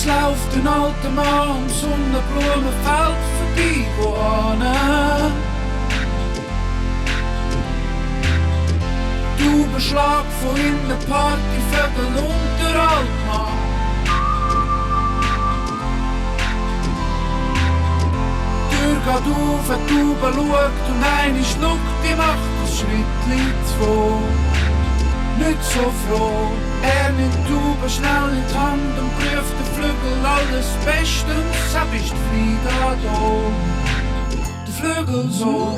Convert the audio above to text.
Es läuft ein alter Mann am Sonnenblumenfeld vorbei, wohnen. Du beschlag von hinten Partyvögel und der Altmann. Die Tür geht auf, wenn die Taube schaut und eine schluckt, die macht ein Schrittli zwei. Nicht so froh, er nimmt die Taube schnell in die Hand und prüft den Flügel alles bestens, er ist Frieda da. Der Flügel so.